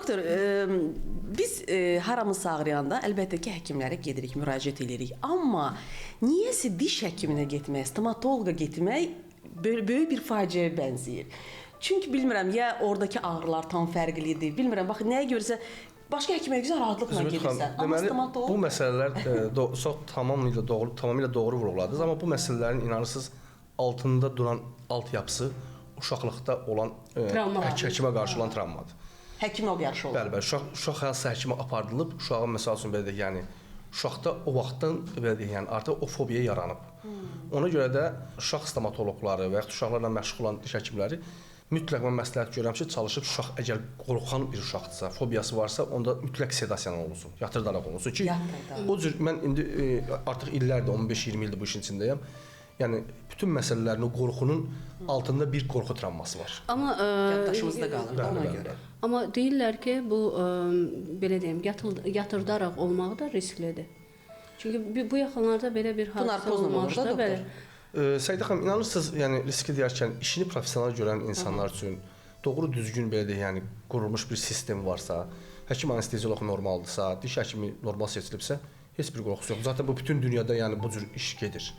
Doktor, biz haramız ağrıyanda əlbəttə ki, həkimlərə gedirik, müraciət edirik. Amma niyəsə diş həkiminə getmək, stomatoloqa getmək böyük bir faciəyə bənzəyir. Çünki bilmirəm, ya oradakı ağrılar tam fərqlidir, bilmirəm. Bax, nəyə görəsə başqa həkimə gözəl rahatlıqla Zümrüd xanım, gedirsən. Amma deməli, stomatoloq bu məsələlər çox tamamilə doğru, tamamilə doğru vurğuladınız, amma bu məsələlərin inanırsınız altında duran altyapısı uşaqlıqda olan Travmalar. həkimə qarşı olan travmadır. Həkimə qarşı olan. Bəli, bəli, uşaq hansısa həkimə apardılıb, uşağın məsəl üçün belə deyək, yəni uşaqda o vaxtdan belə deyək, yəni artıq o fobiya yaranıb. Ona görə də uşaq stomatoloqları və yaxud uşaqlarla məşğul olan diş həkimləri mütləq mən məsləhət görürəm ki, çalışıb uşaq əgər qorxan bir uşaqdırsa, fobiyası varsa, onda mütləq sedasiya olunsun, yatırdaraq olunsun ki, Yatırdaraq. o cür mən indi artıq illərdir, 15-20 ildir bu işin içindəyəm. Yəni bütün məsələlərin o qorxunun altında bir qorxu travması var. Amma Yaddaşımızda qalır Bəli, ona bəli, görə. bəli. Amma deyirlər ki, bu belə deyim, yatırdaraq olmağı da risklidir. Çünki bu yaxınlarda belə bir hadisə narkozla olur da, olmuşdu, doktor? bəli. Səidə xanım, inanırsınız, yəni riski deyərkən işini professional görən insanlar üçün doğru düzgün belə deyək, yəni qurulmuş bir sistem varsa, həkim anestezioloq normaldırsa, diş həkimi normal seçilibsə, heç bir qorxusu yoxdur. Zaten bu bütün dünyada yəni bu cür iş gedir.